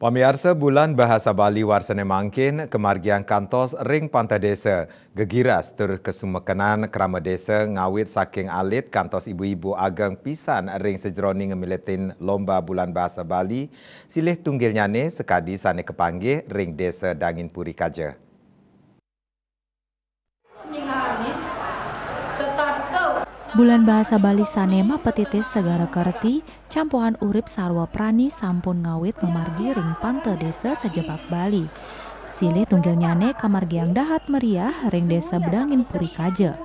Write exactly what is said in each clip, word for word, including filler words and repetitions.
Pamiarsa, Bulan Bahasa Bali warsane mangkin kamargiang kantos ring panteh desa. Gegiras tur kasumekenan krama desa ngawit saking alit kantos ibu-ibu ageng pisan ring sajeroning ngamiletin lomba Bulan Bahasa Bali, silih tunggilnyane sakadi sane kapanggih ring Desa Danginpuri Kaja. Bulan Bahasa Bali sane mapatitis segara kerti, campuhan urip sarwa prani sampun ngawit mamargi ring panteh desa sajebag Bali. Silih tunggilnyane kamargiang dahat meriah ring Desa Danginpuri Kaja.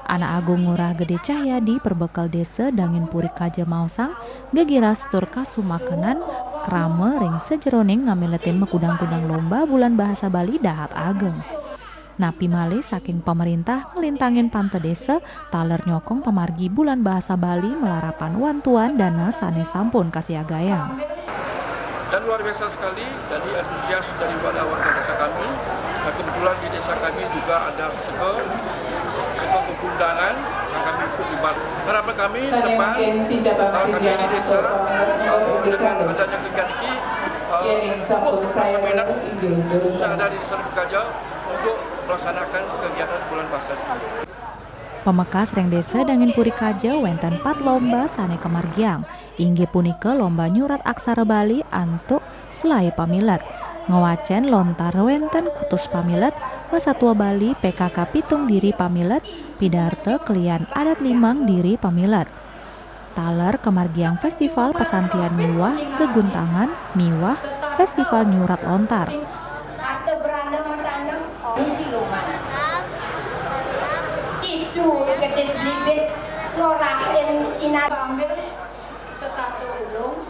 Anak Agung Ngurah Gede Cahyadi, perbekel Desa Danginpuri Kaja, maosang, gegiras tur kasumekenan krama ring sajeroning ngamiletin makudang-kudang lomba Bulan Bahasa Bali dahat ageng. Napi malih saking pamerintah nglintangin panteh desa taler nyokong pamargi Bulan Bahasa Bali malarapan wantuan dana sane sampun kasiagayang. Dan luar biasa sekali, jadi antusias daripada warga desa kami. Dan kebetulan di desa kami juga ada seka, seka kegundangan yang kami ikut di Bali. Harapan kami depan, eh, kami di desa, eh, dengan adanya kegiatan ini, eh, cukup rasa minat bisa ada di Desa Kaja untuk melaksanakan kegiatan Bulan Bahasa. Pamekas ring Desa Danginpuri Kaja wenten pat lomba sane kamargiang, inggih punika lomba nyurat aksara Bali antuk selae pamilet, ngwacen lontar wenten kutus pamilet, masatua Bali P K K pitung diri pamilet, pidarta kelian adat limang diri pamilet. Taler kamargiang festival pasantian miwah geguntangan miwah festival nyurat lontar. Tidur gedis libis ngorahin inar.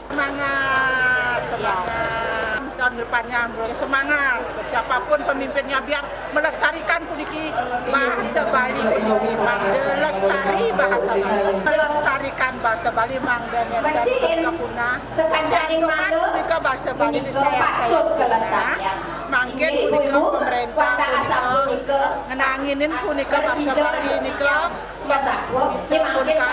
Semangat, semangat. Tahun depannya semangat. Siapapun pemimpinnya biar melestarikan puniki bahasa Bali puniki. Mangda lestari bahasa Bali. Melestarikan bahasa Bali mangda nenten punah. Jantungan punika bahasa Bali saya saya. Mangkin punika pemerintah punika ngenanginin punika bahasa Bali nika. Jen basa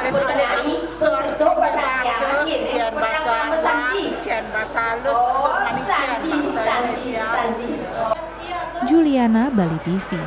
Arab, jen basa Arab, jen basa halus, maning jen basa Indonesia. Juliana, Bali T V.